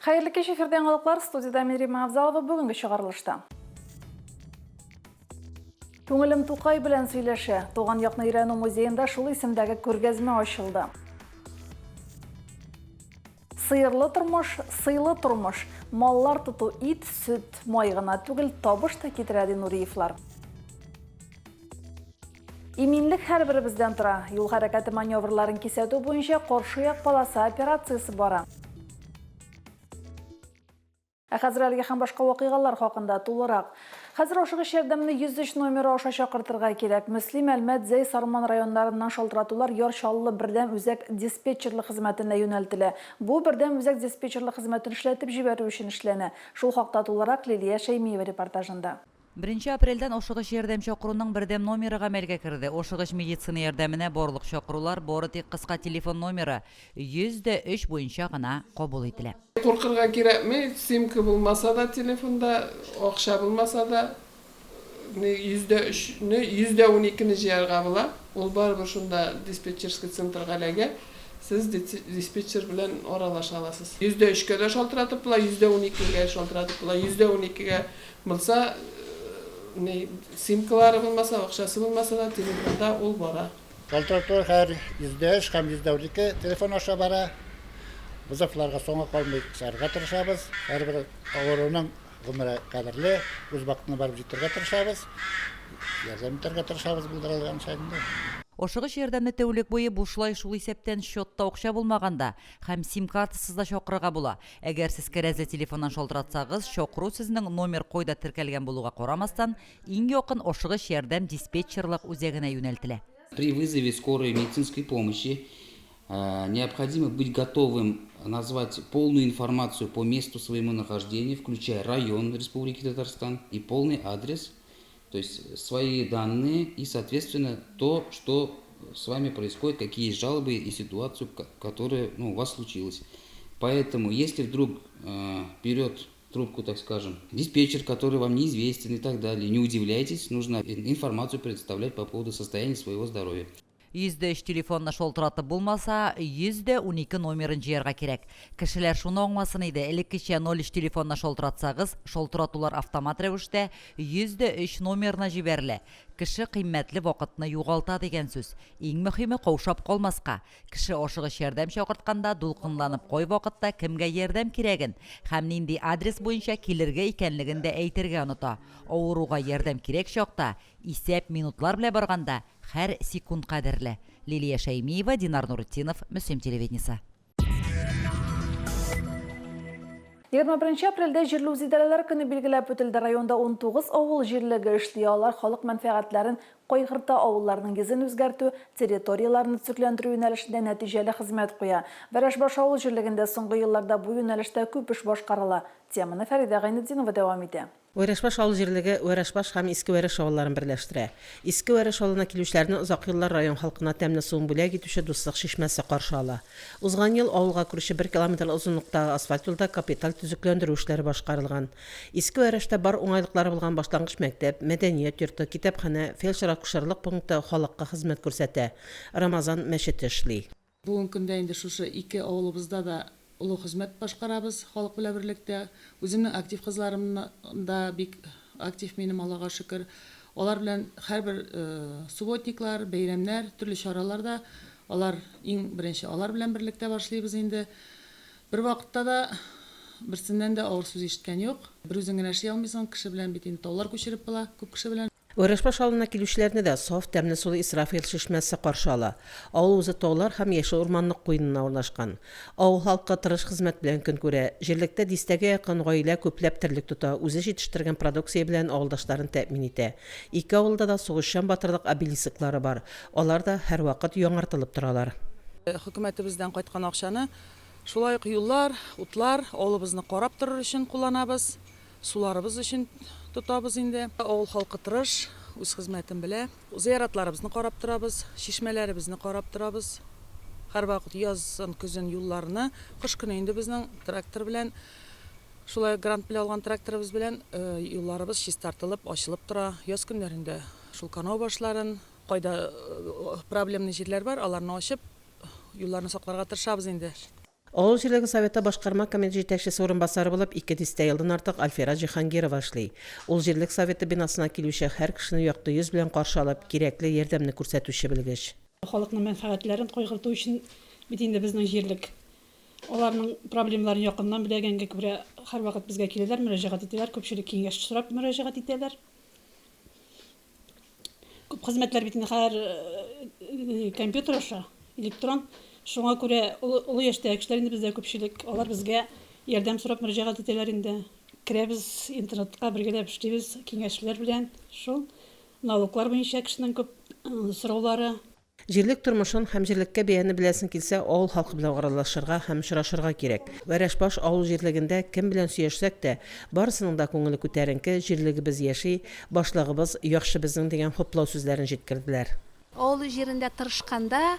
Хәерле кич, эфирдә яңалыклар, студиядә мин Римма Авзалова, бүгенге чыгарылышта. Күңелем Тукай белән сөйләшә. Туган якны өйрәнү музеенда шул исемдәге күргәзмә ачылды. Сыерлы тормыш, сыйлы тормыш. Маллар тоту ит, сөт, май гына түгел, табыш та китерә, ди Нуриевлар. Иминлек һәрберебездән тора. Юл хәрәкәте маневрларын кисәтү буенча каршы як полоса операциясе бара. Ә хәзер әлеге һәм башка вакыйгалар хакында тулырак. Хәзер ашыгыч ярдәмне 103 номеры аша чакыртырга кирәк. Мөслим, Әлмәт, Зәй, Сарман районнарыннан шалтыратулар Яр Чаллы бердәм үзәк диспетчерлык хезмәтенә юнәлтелә. Бу бердәм үзәк диспетчерлык хезмәтен эшләтеп җибәрү өчен эшләнә. Шул хакта тулырак Лилия Шәймиева репортажында. Беренче апрельдән ашыгыч ярдәм чакыруның бердәм номеры гамәлгә керде. Ашыгыч медицина ярдәменә барлык чакырулар бары тик кыска телефон номеры 103 буенча гына кабул ителә. Куркырга кирәкми, симка булмаса да телефонда, акча булмаса да, 103 не, 112 не җыярга була. Ул барыбер шунда диспетчерский центрга эләгә. Сез диспетчер белән аралаша аласыз. 103 кә дә шалтыратып була, 112 гә шалтыратып була. 112 гә Булса, ни, симкалары булмаса, акчасы булмаса да, телефонда ул бара. Шалтыратулар хәзер 103 һәм 112 телефон аша бара. Вызовларга соңга калмый чыгарга тырышабыз. Һәрбер авыруның гомере кадерле, үз вакытында барып җитәргә тырышабыз. Ярдәм итәргә тырышабыз булдыра алганча инде. Ашыгыч ярдәмне тәүлек буе бушлай, шул исәптән счетта акча булмаганда һәм сим-картасыз да чакырырга була. Әгәр сез кәрәзле телефоннан шалтыратсагыз, чакыру сезнең номер кайда теркәлгән булуга карамастан, иң якын ашыгыч ярдәм диспетчерлык үзәгенә юнәлтелә. При вызове скорой медицинской помощи необходимо быть готовым назвать полную информацию по месту своему нахождения, включая район Республики Татарстан и полный адрес, то есть свои данные и, соответственно, то, что с вами происходит, какие жалобы и ситуацию, которая, ну, у вас случилась. Поэтому, если вдруг берет трубку, так скажем, диспетчер, который вам неизвестен и так далее, не удивляйтесь, нужно информацию предоставлять по поводу состояния своего здоровья. 103 телефонына шалтыратып булмаса, 112 номерын җыярга кирәк. Кешеләр шуны аңласын иде, элеккечә 03 телефонына шалтыратсагыз, шалтыратулар автомат рәвештә 103 номерына җибәрелә. Кеше кыйммәтле вакытны югалта дигән сүз. Иң мөһиме, каушап калмаска. Кеше ашыгыч ярдәм чакыртканда, дулкынланып кайвакытта кемгә ярдәм кирәген һәм нинди адрес буенча килергә икәнлеген дә әйтергә оныта. Авыруга ярдәм кирәк чакта, исәп минутлар белән барганда, һәр секунд кадерле. Лилия Шәймиева, Динар Нуретдинов, Мөслим телевидениесе. 21 апрельдә җирле үзидарәләр көне билгеләп үтелде. Районда 19 авыл җирлеге эшли. Алар халык мәнфәгатьләрен кайгырта, авылларның йөзен үзгәртү, территорияләрне төзекләндерү юнәлешендә нәтиҗәле хезмәт куя. Вәрәшбаш авыл җирлегендә соңгы елларда бу юнәлештә күп эш башкарыла. Теманы Фәридә Гайнетдинова дәвам итә. Вәрәшбаш авыл җирлеге Вәрәшбаш һәм Иске Вәрәш авылларын берләштерә. Иске Вәрәш авылына килүчеләрне озак еллар район халкына тәмле суын бүләк итүче Дуслык чишмәсе каршы ала. Узган ел авылга керүче бер километр озынлыктагы асфальт юлда капиталь төзекләндерү эшләре башкарылган. Иске Вәрәштә бар уңайлыклары булган башлангыч мәктәп, мәдәният йорты, китапханә, фельдшер-акушерлык пункты халыкка хезмәт күрсәтә. Рамазан мәчете эшли. Бүгенге көндә инде шушы ике авылыбызда да олы хезмәт башкарабыз халык белән берлектә. Үземнең актив кызларым да бик актив минем, Аллага шөкер. Алар белән һәрбер субботниклар, бәйрәмнәр, төрле чараларда алар иң беренче алар белән берлектә башлыйбыз инде. Бервакытта да берсеннән дә авыр сүз ишеткән юк. Берүзең генә эшли алмыйсың, кеше белән бит инде таулар күчереп була, күп кеше белән. Вәрәшбаш авылына килүчеләрне дә саф, тәмле сулы Исрафил чишмәсе каршы ала. Авыл үзе таулар һәм яшел урманлык куенына урнашкан. Авыл халкы тырыш хезмәт белән көн күрә. Җирлектә дистәгә якын гаилә күпләп терлек тота, үзе җитештергән продукция белән авылдашларын тәэмин итә. Ике авылда да сугышчан батырлык обелисклары бар. Алар да һәрвакыт яңартылып торалар. Хөкүмәтебездән кайткан акчаны шулай ук юллар, утлар, авылыбызны карап торыр өчен кулланабыз. Суларыбыз өчен тотабыз инде. Авыл халкы тырыш, үз хезмәтен белә. Зыяратларыбызны карап торабыз, чишмәләребезне карап торабыз. Һәрвакыт язын, көзен юлларны, кыш көне инде безнең трактор белән, шулай ук грант белән алган тракторыбыз белән юлларыбыз чистартылып, ачылып тора. Яз көннәрендә шул канау башларын, кайда проблемный җирләр бар, аларны ачып, юлларны сакларга тырышабыз инде. Авыл җирлеге Советы башкарма комитет җитәкчесе урынбасары булып ике дистә елдан артык Альфира Җиһангирова эшли. Ул җирлек Советы бинасына килүче һәр кешене якты йөз белән каршы алып, кирәкле ярдәмне күрсәтүче белгеч. Халыкның мәнфәгатьләрен кайгырту өчен бит инде безнең җирлек. Аларның проблемаларын якыннан беләгәнгә күрә, һәрвакыт безгә киләләр, мөрәҗәгать итәләр, күпчелек киңәш сорап мөрәҗәгать итәләр. Күп хезмәтләр бит инде хәзер компьютер аша, электрон. Шуңа күрә олы яшьтәге кешеләр инде бездә күпчелек, алар безгә ярдәм сорап мөрәҗәгать итәләр инде. Керәбез интернетка, бергәләп эшлибез киңәшчеләр белән. Шул налоглар буенча кешенең күп сораулары. Җирлек тормышын һәм җирлеккә бәяне беләсең килсә, авыл халкы белән аралашырга һәм очрашырга кирәк. Вәрәшбаш авыл җирлегендә кем белән сөйләшсәк тә, барысының да күңеле күтәренке, җирлегебез яши, башлыгыбыз яхшы безнең дигән хуплау сүзләрен җиткерделәр. Авыл җирендә тырышканда,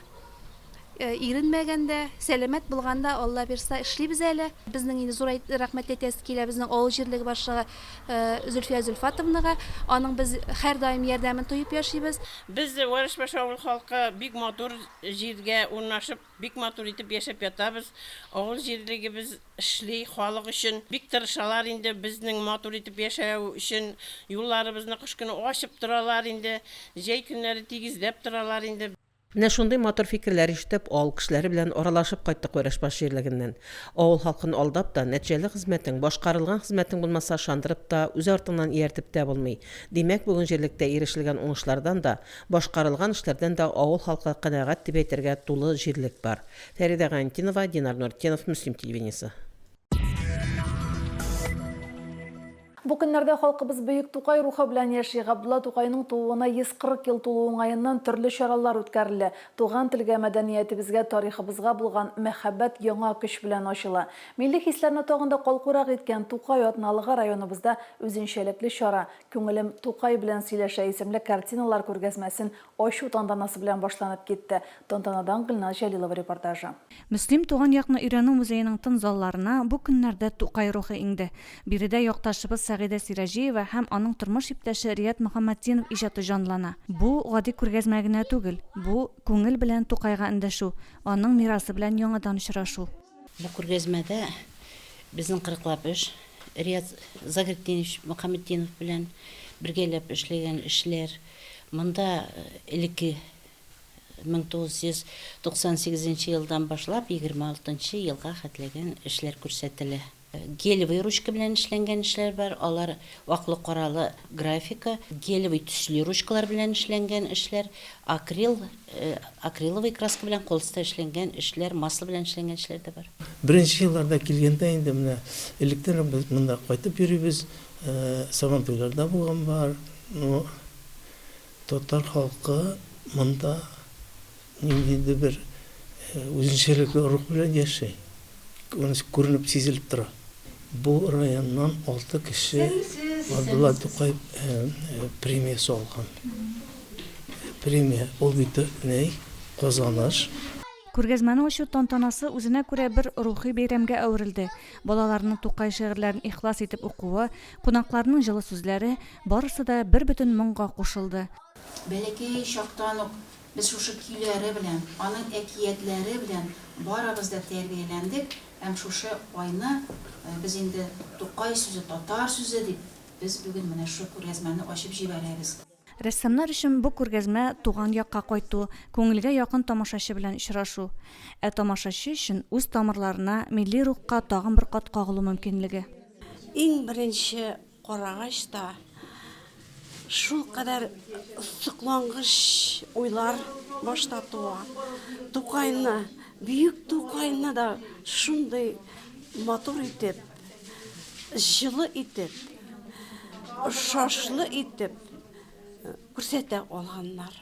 иренмәгәндә, сәламәт булганда, Алла бирса, эшлибез әле. Безнең инде зур рәхмәт әйтәсе килә безнең авыл җирлеге башлыгы Зөлфия Зөлфатовнага. Аның без һәрдаим ярдәмен тоеп яшибез. Без, Вәрәшбаш авыл халкы, бик матур җиргә урнашып, бик матур итеп яшәп ятабыз. Авыл җирлегебез эшли халык өчен. Бик тырышалар инде безнең матур итеп яшәү өчен. Юлларыбызны кыш көне ачып торалар инде, җәй көннәре тигезләп торалар инде. Менә шундый матур фикерләр ишетеп, авыл кешеләре белән аралашып кайттык Вәрәшбаш җирлегеннән. Авыл халкын алдап та, нәтиҗәле хезмәтең, башкарылган хезмәтең булмаса, ышандырып та, үз артыңнан ияртеп тә булмый. Димәк, бүген җирлектә ирешелгән уңышлардан да, башкарылган эшләрдән дә авыл халкы канәгать дип әйтергә тулы җирлек бар. Фәридә Гайнетдинова, Динар Нуретдинов, Мөслим телевидениесе. Бу көннәрдә халкыбыз бөек Тукай рухы белән яши. Габдулла Тукайның тууына 140 ел тулу уңаеннан төрле чаралар үткәрелә. Туган телгә, мәдәниятебезгә, тарихыбызга булган мәхәббәт яңа көч белән ачыла. Милли хисләрне тагын да калкурак иткән Тукай атналыгы районыбызда үзенчәлекле чара, Күңелем Тукай белән сөйләшә исемле картиналар күргәзмәсен ачу тантанасы белән башланып китте. Тантанадан Гөлназ Җәлилова репортажы. Мөслим туган якны өйрәнү музееның тын залларына бу көннәрдә Тукай рухы иңде. Биредә якташыбыз Сәгыйдә Сираҗиева һәм аның тормыш иптәше Рият Мөхәммәтдинов иҗаты җанлана. Бу, гади күргәзмә генә түгел, бу, күңел белән Тукайга эндәшү, аның мирасы белән яңадан очрашу. Бу күргәзмәдә безнең кырыклап эш, Рият Загретдинович Мөхәммәтдинов белән бергәләп эшләгән эшләр. Монда элекке 1998 нче елдан башлап 26 нчы елга хәтләгән эшләр күрсәтелә. Гелевый ручка белән эшләнгән эшләр бар, алар аклы-каралы графика, гелевый төсле ручкалар белән эшләнгән эшләр, акрил, акриловый краска белән холстта эшләнгән эшләр, масло белән эшләнгән эшләр дә бар. Беренче елларда килгәндә инде менә электән үк без монда кайтып йөрибез, Сабантуйларда булган бар, ну, Татар халкы монда ниндидер бер үзенчәлекле рух белән яши. Монысы күренеп, сизелеп тора. Бу районнан алты кеше Габдулла Тукай премиясе алган. Премия ул бит ни, казаныш. Күргәзмәне ачу тантанасы үзенә күрә бер рухи бәйрәмгә әверелде. Балаларның Тукай шигырьләрен ихлас итеп укуы, кунакларның җылы сүзләре, барысы да бербөтен моңга кушылды. Бәләкәй чактан ук без шушы көйләре белән, аның әкиятләре белән барыбыз да тәрбияләндек һәм шушы айны без инде Тукай сүзе, татар сүзе дип без бүген менә шушы күргәзмәне ачып җибәрәбез. Рәссамнар өчен бу күргәзмә туган якка кайту, күңелгә якын тамашачы белән очрашу. Ә тамашачы өчен үз тамырларына, милли рухка тагын бер кат кагылу мөмкинлеге. Иң беренче карагач та, шулкадәр соклангыч уйлар башта туа. Тукайны, бөек Тукайны да шундый матур итеп, җылы итеп, ошашлы итеп күрсәтә алганнар.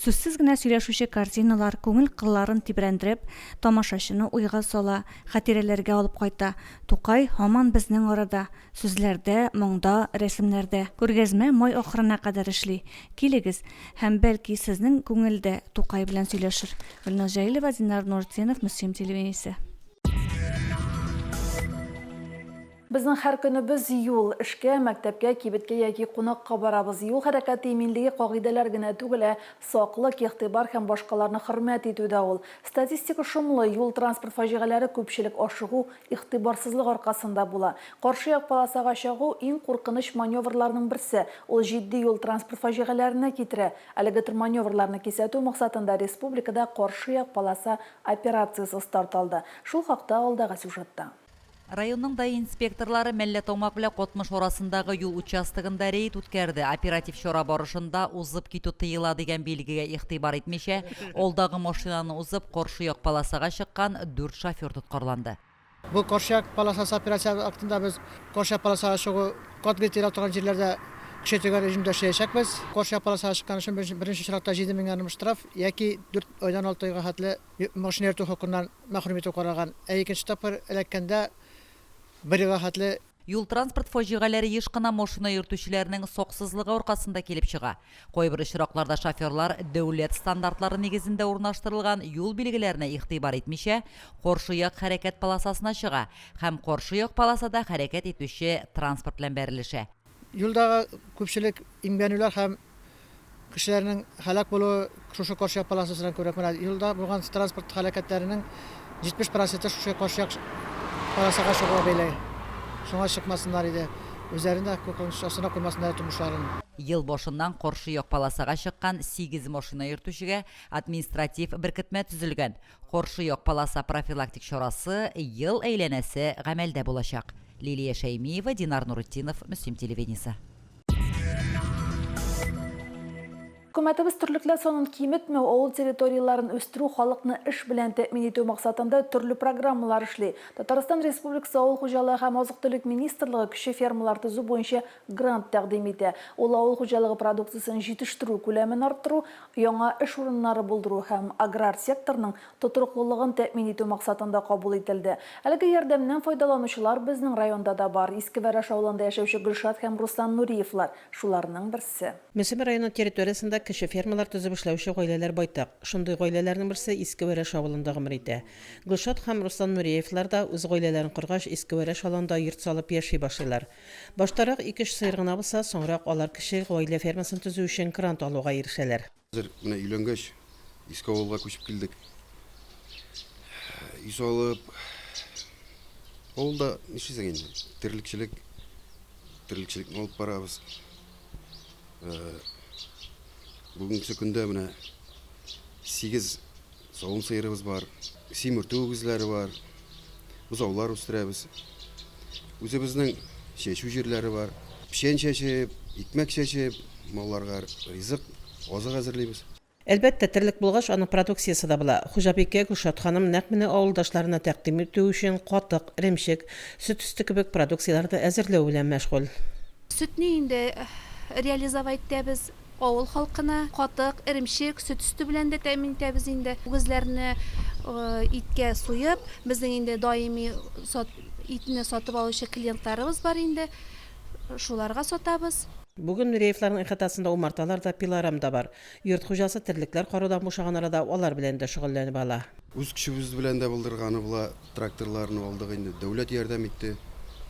Сүзсез генә сөйләшүче картиналар күңел кылларын тибрәндереп, тамашачыны уйга сала, хатирәләргә алып кайта. Тукай һаман безнең арада, сүзләрдә, моңда, рәсемнәрдә. Күргәзмә май ахырына кадәр эшли. Килегез, һәм, бәлки, сезнең күңел дә Тукай белән сөйләшер. Гөлназ Җәлилова, Динар Нуртдинов, Мөслим телевидениесе. Безнең һәр көнебез юл. Эшкә, мәктәпкә, кибеткә яки кунакка барабыз. Юл хәрәкәте иминлеге кагыйдәләр генә түгел, ә саклык, игътибар һәм башкаларны хөрмәт итү дә ул. Статистика шомлы, юл-транспорт фаҗигаләре күпчелек ашыгу, игътибарсызлык аркасында була. Каршы як полосага чыгу, иң куркыныч маневрларның берсе. Ул җитди юл-транспорт фаҗигаләренә китерә. Әлеге төр маневрларны кисәтү максатында республикада Каршы як полоса операциясе старт алды. Шул хакта алдагы сюжетта. Районның даи инспекторлары Мәлләтамак белән Котмыш арасындагы юл участогында рейд үткәрде. Оператив чара барышында узып китү тыела дигән билгегә игътибар итмичә, алдагы машинаны узып, каршы як полосага чыккан дүрт шофер тоткарланды. Бу каршы як полосасы операция вакытында без каршы як полосага чыгу катгый тыела торган җирләрдә көчәйтелгән режимда эшләячәкбез. Каршы як полосага чыккан өчен беренче чиратта 7 мең ярым штраф яки дүрт айдан алты айга хәтле машина йөртү хокукыннан мәхрүм итү каралган, ә икенче тапкыр эләккәндә бер елга хәтле. Юл-транспорт фаҗигаләре еш кына машина йөртүчеләрнең саксызлыгы аркасында килеп чыга. Кайбер очракларда шоферлар дәүләт стандартлары нигезендә урнаштырылган юл билгеләренә игътибар итмичә, каршы як хәрәкәт полосасына чыга һәм каршы як полосада хәрәкәт итүче транспорт белән бәрелешә. Юлдагы күпчелек имгәнүләр һәм кешеләрнең һәлак булуы шушы каршы як полосасыннан күбрәк. Менә юлда булган транспорт һәлакәтләренең 70 проценты шушы каршы як полосага чыгуга бәйле. Шуңа чыкмасыннар иде. Үзләрен дә куркыныч астына куймасыннар иде тормышларын. Ел башыннан каршы як полосага чыккан сигез машина йөртүчегә административ беркетмә төзелгән. Каршы як полоса профилактик чарасы ел әйләнәсе гамәлдә булачак. Лилия Шәймиева, Динар Нуретдинов, Мөслим телевидениесе. Хөкүмәтебез терлекләр санын киметмәү, авыл территорияләрен үстерү, халыкны эш белән тәэмин итү максатында төрле программалар эшли. Татарстан Республикасы Авыл хуҗалыгы һәм азык-төлек министрлыгы кече фермалар төзү буенча грант тәкъдим итә. Ул авыл хуҗалыгы продукциясен җитештерү күләмен арттыру, яңа эш урыннары булдыру һәм аграр секторның тотрыклылыгын тәэмин итү максатында кабул ителде. Әлеге ярдәмнән файдаланучылар безнең районда да бар. Иске Вәрәш авылында яшәүче Гөлшат һәм Руслан Нуриевлар, шуларның берсе. Мөслим районы территориясендә кече фермалар төзеп эшләүче гаиләләр байтак. Шундый гаиләләрнең берсе Иске Вәрәш авылында гомер итә. Гөлшат һәм Руслан Нуриевлар да үз гаиләләрен коргач, Иске Вәрәш авылында йорт салып яши башлыйлар. Баштарак ике-өч сыер гына булса, соңрак алар кече гаилә фермасын төзү өчен грант алуга ирешәләр. Хәзер менә өйләнгәч, иске авылга күчеп килдек. Өй салып, авылда нишлисең инде? Терлекчелек, терлекчелекне алып барабыз. Бүгенге көндә менә 8 савым сыерыбыз бар, симертү үгезләре бар, бозаулар үстерәбез. Үзебезнең чәчү җирләре бар. Печән чәчеп, икмәк чәчеп, малларга ризык, азык әзерлибез. Әлбәттә, терлек булгач, аның продукциясе дә була. Хуҗабикә Гөлшат ханым нәкъ менә авылдашларына тәкъдим итү өчен катык, эремчек, сөт өсте кебек продукцияләрне әзерләү белән мәшгуль. Сөтне инде реализовать итәбез. Авыл халкына катык, эремчек, сөт өсте белән дә тәэмин итәбез инде. Үгезләрне иткә суеп, безнең инде даими итне сатып алучы клиентларыбыз бар инде, шуларга сатабыз. Бүген Нуреевларның ихатасында умарталар да, пилорам да бар. Йорт хуҗасы терлекләр караудан бушаган арада алар белән дә шөгыльләнеп ала. Үз көчебез белән дә булдырганы була, Тракторларны алдык инде, дәүләт ярдәм итте,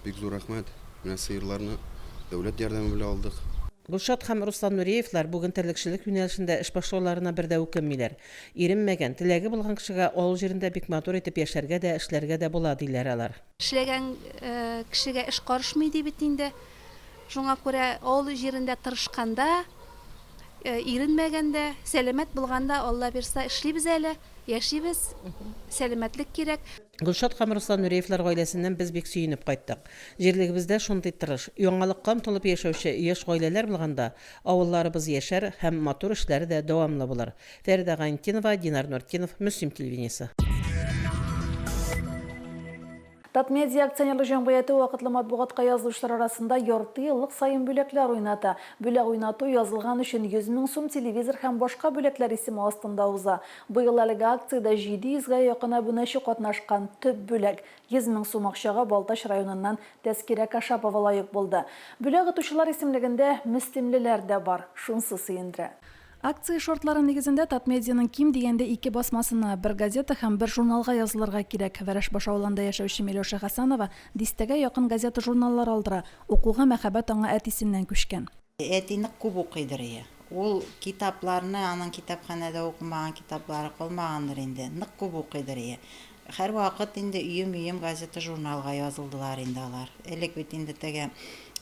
бик зур рәхмәт. Менә сыерларны дәүләт ярдәме белән алдык. Гөлшат һәм Руслан Нуриевлар бүген терлекчелек юнәлешендә эш башлауларына бер дә үкенмиләр. Иренмәгән, теләге булган кешегә авыл җирендә бик матур итеп яшәргә дә, эшләргә дә була, диләр алар. Эшләгән кешегә эш карышмый, ди бит инде. Шуңа күрә авыл җирендә тырышканда, иренмәгәндә, сәламәт булганда, Алла бирса, эшлибез әле. Яшибез, сәламәтлек кирәк. Гөлшат һәм Руслан Нуриевлар гаиләсеннән без бик сөенеп кайттык. Җирлегебездә шундый тырыш, яңалыкка омтылып яшәүче яшь гаиләләр булганда, авылларыбыз яшәр һәм матур эшләре дә дәвамлы булыр. Фәридә Гайнетдинова, Динар Нуртдинов, Мөслим телевидениесе. Татмедиа акционерлык җәмгыяте вакытлы матбугатка язылучылар арасында ярты еллык саен бүләкләр уйната. Бүләк уйнату язылган өчен 100 мең сум телевизор һәм башка бүләкләр исеме астында уза. Быел әлеге акциядә 700 гә якын әбүнәче катнашкан. Төп бүләк, 100 мең сум акчага Балтач районыннан Тәзкирә Кашапова лаек булды. Бүләк отучылар исемлегендә мөслимлеләр дә бар. Шунсы сөендерә. Акция шартлары нигезендә Татмедианың ким дигәндә ике басмасына, бер газета һәм бер журналга язылырга кирәк. Вәрәшбаш авылында яшәүче Миләүшә Хәсәнова дистәгә якын газета-журналлар алдыра. Укуга мәхәббәт аңа әтисеннән күчкән. Әти нык күп укыйдыр ие. Ул китапларны, аның китапханәдә укымаган китаплары калмагандыр инде. Нык күп укыйдыр ие. Һәрвакыт инде өем-өем газета-журналга язылдылар инде алар. Элек бит инде теге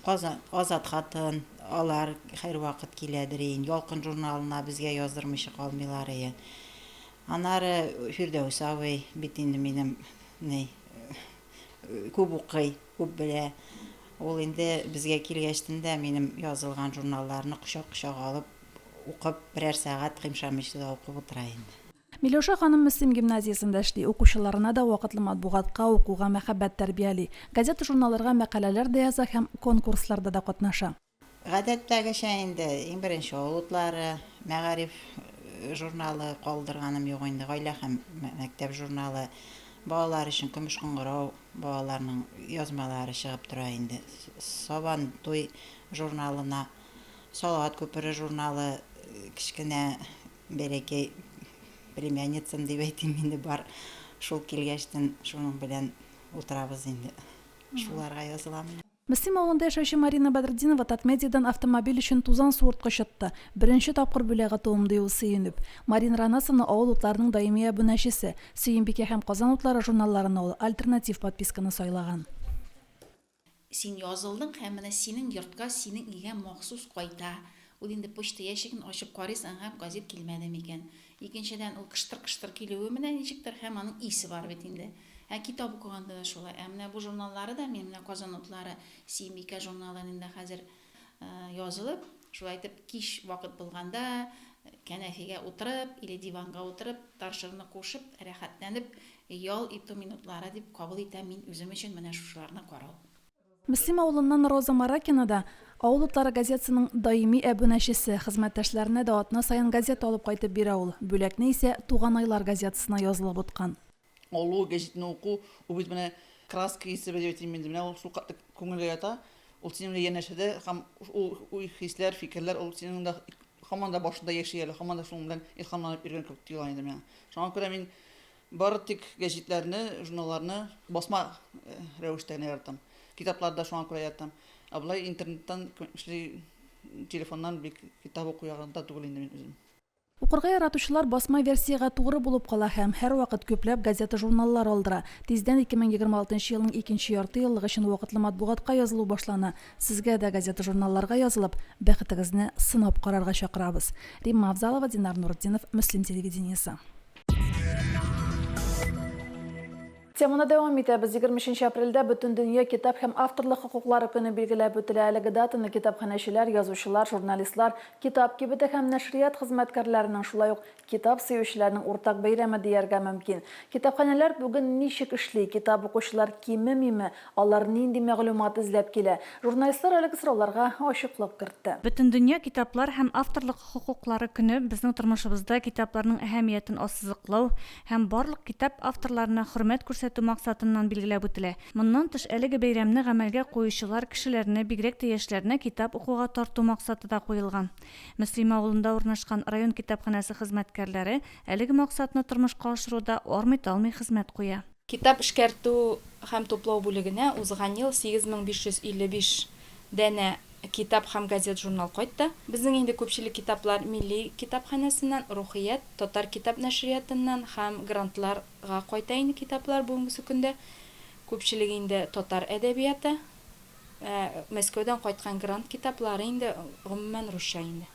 Казан, Азат хатын, алар һәрвакыт киләдер ие. Ялкын журналына безгә яздырмыйча калмыйлар ие. Аннары Фирдәүс абый бит инде минем ни, күп укый, күп белә. Ул инде безгә килгәчтен дә минем язылган журналларны кочак-кочак алып, укып, берәр сәгать кыймшанмыйча да укып утыра инде. Миләүшә ханым Мөслим гимназиясендә эшли, укучыларына да вакытлы матбугатка, укуга мәхәббәт тәрбияли. Газета-журналларга мәкаләләр дә яза һәм конкурсларда да катнаша. Гадәттәгечә инде, иң беренче авыл утлары, Мәгариф журналы калдырганым юк инде, Гаилә һәм мәктәп журналы, балалар өчен Көмеш кыңгырау, балаларның язмалары чыгып тора инде. Сабан туй журналына, Салават күпере журналы, кечкенә бәләкәй племянницам дип әйтим инде, бар, шул килгәчтен шуның белән утырабыз инде, шуларга язылам. Мөслим авылында яшәүче Марина Бәдретдинова Татмедиадан автомобиль өчен тузан суырткыч отты. Беренче тапкыр бүләк отуым, ди ул сөенеп. Марина Ранасовна Авыл утларының даими әбүнәчесе. Сөембикә һәм Казан утлары журналларына ул альтернатив подписканы сайлаган. Син язылдың һәм менә синең йортка, синең өйгә махсус кайта. Ул инде почта ящигын ачып карыйсың һәм газет килмәде микән. Икенчедән, ул кыштыр-кыштыр килүе менә ничектер һәм аның исе бар бит инде. Ә китап укыганда да шулай. Ә менә бу журналлары да, мин менә Казан утлары, Сөембикә журналын инде хәзер язылып, шулай итеп кич вакыт булганда кәнәфигә утырып или диванга утырып, торшерны кушып, рәхәтләнеп ял итү минутлары дип кабул итәм мин үзем өчен менә шушыларны карау. Мөслим авылыннан Роза Маракина да Авыл утлары газетасының даими әбүнәчесе, хезмәттәшләренә дә атна саен газета алып кайтып бирә ул. Бүләкне исә Туганайлар газетасына язылып откан. Алу, гәҗитне уку, ул бит менә краска исе дип әйтим инде, менә ул шулкадәр күңелгә ята, ул синең белән янәшәдә һәм ул уй-хисләр, фикерләр ул синең дә һаман да башында яши әле, һаман да шуның белән илһамланып йөргән кебек тоела инде миңа. Шуңа күрә мин Бары тик гәҗитләрне, журналларны басма рәвештә генә яратам. Китапларны да шуңа күрә яратам. Ә болай интернеттан, эшли телефоннан бик китап уку ягында түгел инде мин үзем. Укырга яратучылар басма версиягә тугры булып кала һәм һәрвакыт күпләп газета-журналлар алдыра. Тиздән 2026 елның икенче ярты еллыгы өчен вакытлы матбугатка язылу башлана. Сезгә дә газета-журналларга язылып, бәхетегезне сынап карарга чакырабыз. Римма Авзалова, Динар Нуретдинов, Мөслим телевидениесе. Теманы дәвам итәбез. 23 апрельдә Бөтендөнья китап һәм авторлык хокуклары көне билгеләп үтелә. Әлеге датаны китапханәчеләр, язучылар, журналистлар, китап кибете һәм нәшрият хезмәткәрләренең, шулай ук китап сөючеләрнең уртак бәйрәме дияргә мөмкин. Китапханәләр бүген ничек эшли, китап укучылар кимемиме, алар нинди мәгълүмат эзләп килә? Журналистлар әлеге сорауларга ачыклык кертте. Бөтендөнья китаплар һәм авторлык Хокуклары көне безнең тормышыбызда китапларның әһәмиятен ассызыклау һәм барлык китап авторларына хөрмәт күрсәтү максатыннан билгеләп үтелә. Моннан тыш, әлеге бәйрәмне гамәлгә куючылар кешеләрне, бигрәк тә яшьләрне китап укуга тарту максаты да куелган. Мөслим авылында урнашкан район китапханәсе хезмәткәрләре әлеге максатны тормышка ашыруда армый-талмый хезмәт куя. Китап эшкәртү һәм туплау бүлегенә узган ел 8555 данә китап һәм газет-журнал кайтты. Безнең инде күпчелек китаплар Милли китапханәсеннән, Рухият, Татар китап нәшриятыннан һәм грантларга кайта инде китаплар бүгенгесе көндә. Күпчелеге инде татар әдәбияты. Ә Мәскәүдән кайткан грант китаплары инде гомумән русча инде.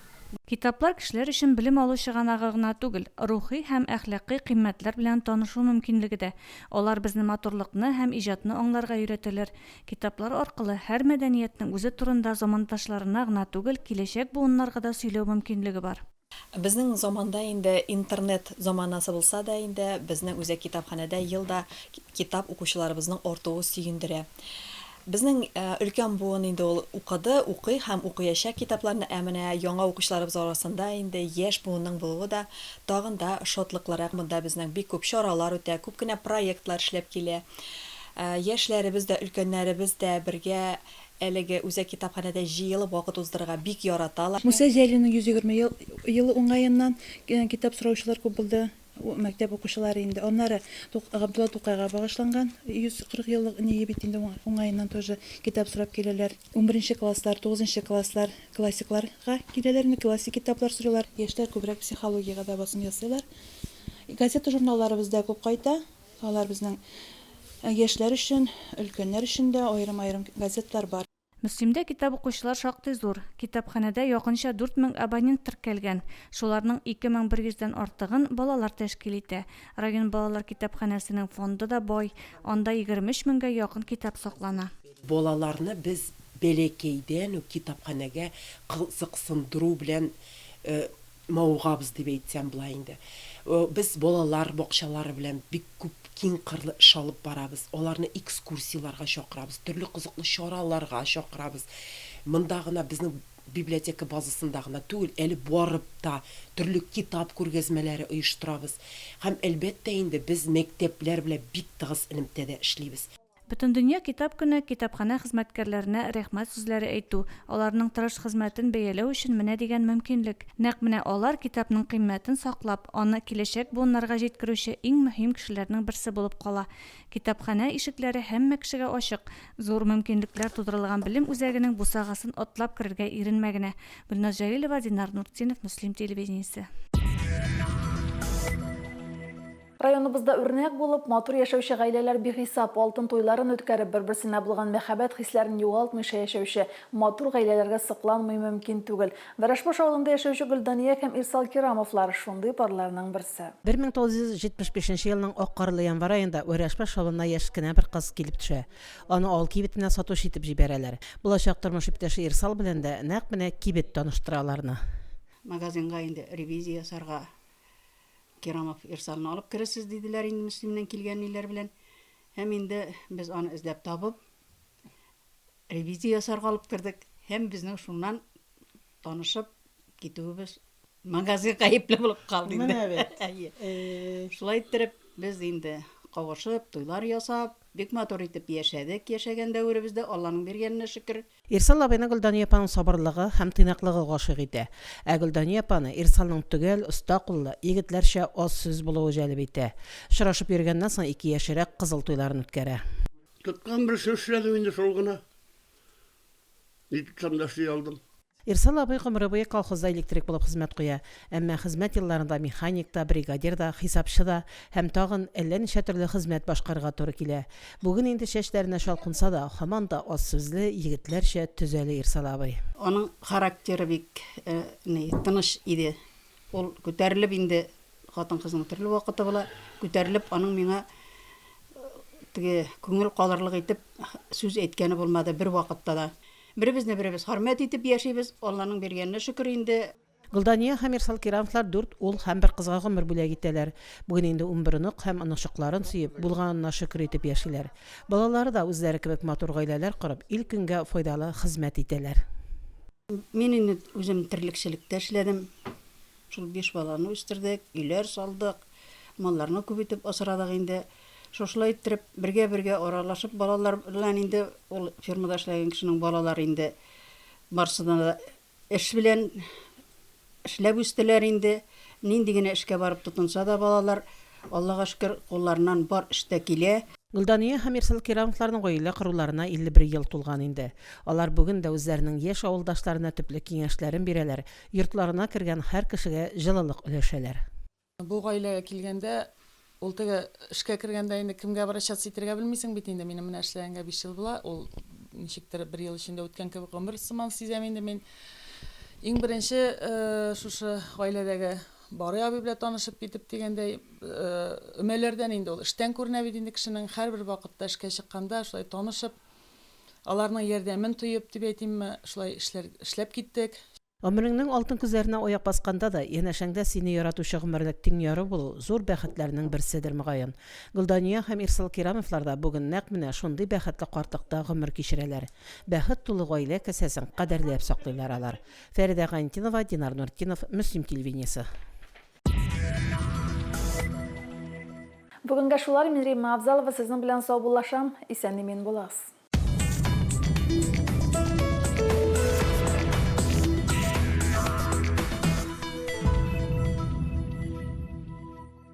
Китаплар кешеләр өчен белем алу чыганагы гына түгел, рухи һәм әхлакый кыйммәтләр белән танышу мөмкинлеге дә. Алар безне матурлыкны һәм иҗатны аңларга өйрәтәләр. Китаплар аркылы һәр мәдәниятнең үзе турында замандашларына гына түгел, киләчәк буыннарга да сөйләү мөмкинлеге бар. Безнең заманда инде интернет заманасы булса да инде, безнең үзәк китапханәдә ел да китап укучыларыбызның артуы сөендерә. Безнең өлкән буын инде ул укыды, укый һәм укыячак китапларны, ә менә яңа укучыларыбыз арасында инде яшь буынның булуы да тагын да шатлыклырак. Монда безнең бик күп чаралар үтә, күп кенә проектлар эшләп килә. Яшьләребез дә, өлкәннәребез дә бергә Әлеге үзәк китапханәдә җыелып вакыт уздырырга бик яраталар. Муса Җәлилнең 120 ел елы уңаеннан китап сораучылар күп булды, мәктәп укучылары инде. Аннары Габдулла Тукайга багышланган 140 еллык ние бит инде уңаеннан тоже китап сорап киләләр. Унберенче класслар, тугызынчы класслар классикларга киләләр инде, классик китаплар сорыйлар. Яшьләр күбрәк психологиягә дә басым ясыйлар. Газета-журналларыбыз да күп кайта. Алар безнең яшьләр өчен, өлкәннәр өчен дә аерым-аерым газетлар бар. Мөслимдә китап укучылар шактый зур. Китапханәдә якынча 4000 абонент теркәлгән. Шуларның 2100 дән артыгын балалар тәшкил итә. Район балалар китапханәсенең фонды да бай, анда 23 меңгә якын китап саклана. Балаларны без бәләкәйдән үк китапханәгә кызыксындыру белән мавыгабыз дип әйтсәм була инде. Без балалар бакчалары белән бик күп киң кырлы эш алып барабыз. Аларны экскурсияләргә чакырабыз, төрле кызыклы чараларга чакырабыз. Монда гына безнең библиотека базасында гына түгел, әле барып та төрле китап күргәзмәләре оештырабыз. Һәм, әлбәттә инде, без мәктәпләр белән бик тыгыз элемтәдә эшлибез. Бөтендөнья китап көне китапханә хезмәткәрләренә рәхмәт сүзләре әйтү, аларның тырыш хезмәтен бәяләү өчен менә дигән мөмкинлек. Нәкъ менә алар китапның кыйммәтен саклап, аны киләчәк буыннарга җиткерүче иң мөһим кешеләрнең берсе булып кала. Китапханә ишекләре һәммә кешегә ачык. Зур мөмкинлекләр тудырылган белем үзәгенең бусагасын атлап керергә иренмә генә. Гөлназ Җәлилова, Динар Нуртдинов, Мөслим телевидениесе. Районыбызда үрнәк булып, матур яшәүче гаиләләр бихисап, алтын туйларын үткәреп, бер-берсенә булган мәхәббәт хисләрен югалтмыйча яшәүче матур гаиләләргә сокланмый мөмкин түгел. Вәрәшбаш авылында яшәүче Гөлдания һәм Ирсал Кирамовлар, шундый парларның берсе. 1975 нче елның ак карлы январь аенда Вәрәшбаш авылына яшь кенә бер кыз килеп төшә. Аны авыл кибетенә сатучы итеп җибәрәләр. Булачак тормыш иптәше Ирсал белән дә нәкъ менә кибет таныштыра аларны. Магазинга инде ревизия ясарга Кирамов Ирсалны алып керерсез, диделәр инде Мөслимнән килгән ниләр белән. Һәм инде без аны эзләп табып, ревизия ясарга алып кердек. Һәм безнең шуннан танышып китүебез магазин гаепле булып калды инде. Менә бит. Әйе. Шулай иттереп, без инде кавышып, туйлар ясап, бик матур итеп яшәдек яшәгән дәверебездә, Алланың биргәненә шөкер. Ирсал абыйны Гөлдания апаның сабырлыгы һәм тыйнаклыгы гашыйк итә. Ә Гөлдания апаны Ирсалның төгәл, оста куллы, егетләрчә аз сүз булуы җәлеп итә. Очрашып йөргәннән соң ике яшьрәк кызыл туйларын үткәрә. Тоткан бер эшне эшләдем инде, шул гына. Ни тотсам да эшли алдым. Ирсал абый гомере буе колхозда электрик булып хезмәт куя. Әмма хезмәт елларында механик та, бригадир да, хисапчы да һәм тагын әллә ничә төрле хезмәт башкарырга туры килә. Бүген инде чәчләренә чал кунса да, һаман да аз сүзле, егетләрчә төз әле Ирсал абый. Аның характеры бик ни, тыныч иде. Ул күтәрелеп инде, хатын-кызның төрле вакыты була, күтәрелеп аның миңа теге күңел калырлык итеп сүз әйткәне булмады бервакытта да. Беребезне беребез хөрмәт итеп яшибез, Алланың биргәненә шөкер инде. Гөлдания һәм Ирсал Кирамовлар дүрт ул һәм бер кызга гомер бүләк итәләр. Бүген инде унбер онык һәм оныкчыкларын сөеп, булганына шөкер итеп яшиләр. Балалары да үзләре кебек матур гаиләләр корып, ил-көнгә файдалы хезмәт итәләр. Мин инде үзем терлекчелектә эшләдем. Шул биш баланы үстердек, өйләр салдык, малларны күп итеп асрадык инде. Шушылай иттереп, бергә-бергә аралашып балалар белән инде, ул фермада эшләгән кешенең балалары инде барысы да эш белән эшләп үстеләр инде. Нинди генә эшкә барып тотынса да балалар, Аллага шөкер, кулларыннан бар эш тә килә. Гөлдания һәм Ирсал Кирамовларның гаилә коруларына 51 ел тулган инде. Алар бүген дә үзләренең яшь авылдашларына төпле киңәшләрен бирәләр, йортларына кергән һәр кешегә җылылык өләшәләр. Бу гаиләгә килгәндә, ул теге эшкә кергәндә инде кемгә обращаться итәргә белмисең бит инде. Минем менә эшләгәнгә биш ел була, ул ничектер бер ел эчендә үткән кебек гомер сыман сизәм инде мин. Иң беренче шушы гаиләдәге Барый абый белән танышып китеп дигәндәй, өмәләрдән инде ул эштән күренә бит инде кешенең, һәрбер вакытта эшкә чыкканда шулай танышып, аларның ярдәмен тоеп дип әйтимме, шулай эшләр эшләп киттек. Гомереңнең алтын көзләренә аяк басканда да, янәшәңдә сине яратучы гомерлек тиң яры булу зур бәхетләрнең берседер, мөгаен. Гөлдания һәм Ирсал Кирамовлар да бүген нәкъ менә шундый бәхетле картлыкта гомер кичерәләр. Бәхет тулы гаилә касәсен кадерләп саклыйлар алар. Фәридә Гайнтинова, Динар Нуртдинов, Мөслим телевидениесе. Бүгенгә шулар, мин Римма Авзалова сезнең белән саубуллашам, исән-имин булыгыз.